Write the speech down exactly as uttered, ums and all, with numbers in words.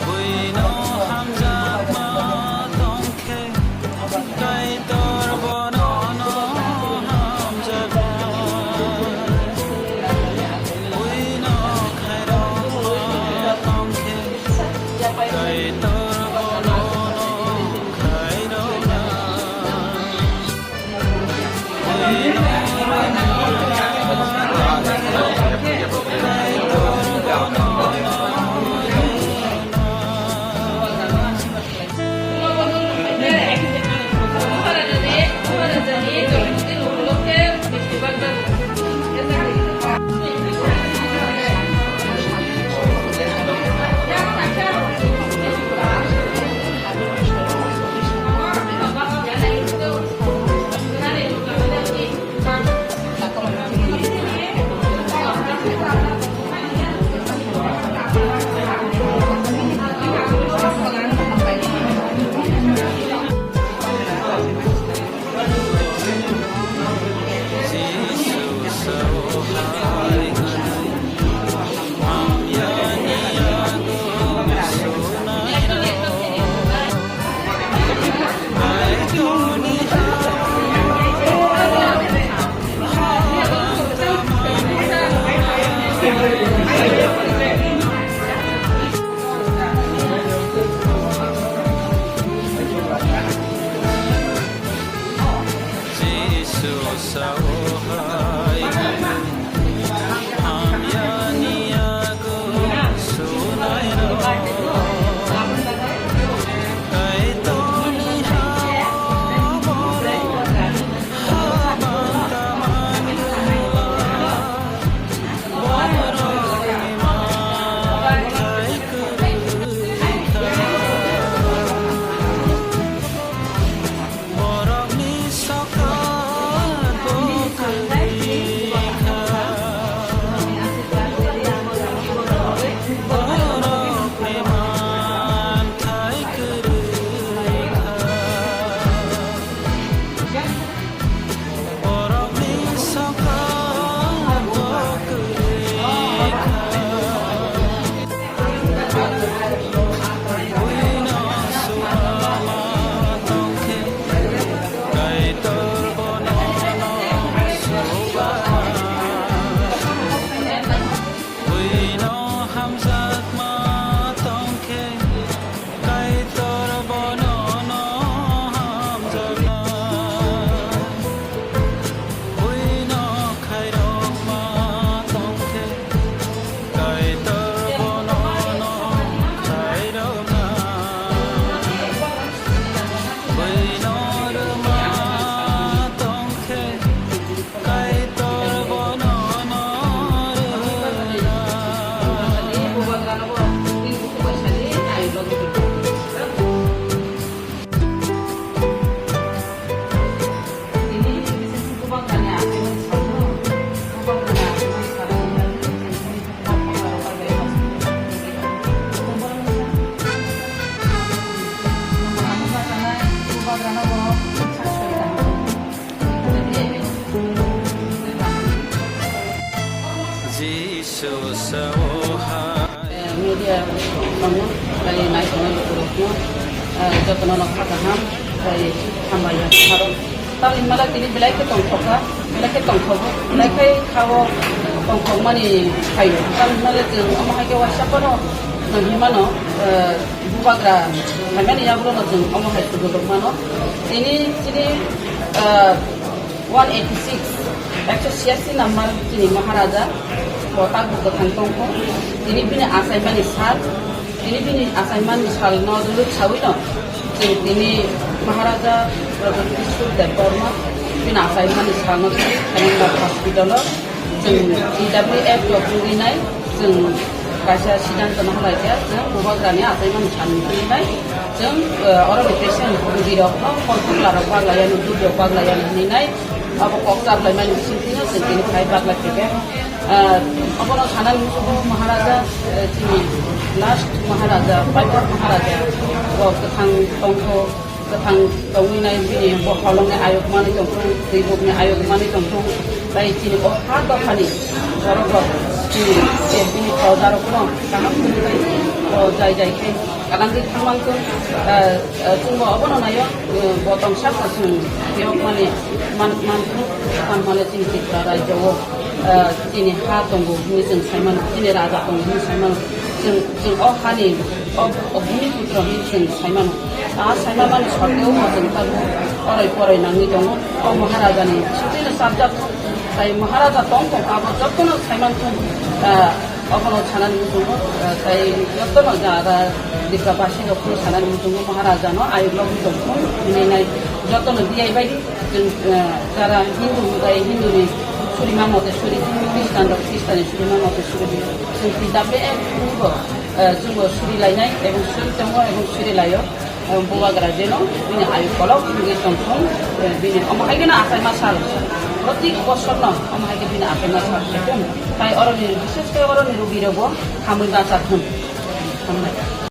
Buino hamjakma tongkhe, Kaitor bono hamjakma. Buino khairokma tongkhe, Kaitor bono khairokna. Jisu sao hai, hamyani yago sunai rok, Kaitorni ha borok habang tamani borokni manthai kwrwi kha. Borokni sokat bo kwrwi kha. Borokni manthai kwrwi kha. Borokni sokat bo kwrwi kha. Buino suama tongkhe, Kaitor bono suama. Buino hamjakma tongkhe, Kaitor bono hamjakma. Buino khairokma tongkhe, Kaitor bono khairokma. Buino rwma tongkhe, Kaitor bono rwna. Jisu sao hai. Media tongo, tei naitongnai lukurokno, eh, jotono no kha kaham, tei hambai ya, aro. Tamni hwnba tini belai khe tongthok kha, belai khe tongthogo, belai khe kha-o tongthokmani phaio. Tamni hwnba chwng omo hai khe uaisa phano nang hinmano, eh, bubagra phaimani yagulono chwng omo hai subrwk mano. Tini chini, eh, one eighty six, ekso siyasi number chini Maharaja, bo tabuk kwthang tongkho. Tini bini achaimani sal, tini bini achaimani salno duluk sawino, chwng tini Maharaja Pradyot Kishore Debbarma, Bini achaimani salno twi Khenengbak hospital-o chwng T W F rok wngwi nai, chwng kaisa siddhanto no halai khe chwng bubagrani achaimani salni twi nai chwng, eh, oroni patient rogirokno phone khuklarok baglaiyano, dudrok baglaiyano hwnwi nai abo kok chaplaimani bisingtwino chwng tini phai baglai khe khe, eh, obono sanani muchungo Maharaja, eh, chini last Maharaja, Paibor Maharaja bo kwthang tongkho. Kwthang tongwi nai bini bo holongni ayuk manwi tongthung, twi bukni ayuk manwi tongthung. Tai chini o ha dophani borok rok chini je bini proja rok no kaham khe tai o jai jai khe kalangwi thangmang thung. Eh, eh, chwngbo obono naio, eh, bo tongsa khe chwng phiyok mani man, man thung, man mani chini Tripura rajyo o, eh, chini ha tongo hwnwi chwng sai mano, chini raja tongo hwnwi sai mano. Chwng, chwng o hani, o, o bhumiputro hwnwi chwng sai mano. A saimamani soteo bo chwng tabuk porai porai nangwi tongo. O Maharajani sotino sabjak thung, tai Maharaja tong tong abo jotono saiman thung, ah, obono sanani muchungo, ah, tai jotono jaga Tripura basi rok phuru sanani muchungo Maharajano ayuk logwi tong thung hinwi nai jotono D I bai di chwng, ah, jara Hindu bai Hinduni surima mote suri, Khristan rok Khristani surima mote suri di. Chwng T W F phuru bo, ah, chwngbo suri lainai ebong suri tongo ebong suri laio. Bubagra jeno bini ayuk kolok wngwi tongthung, eh, bini omo hai kheno achaima sal, protik bosorno omo hai khe bini achaima sal khe tong. Tai oroni, bises khe oroni rugi rokbo hamwi bacha thung. Hambai.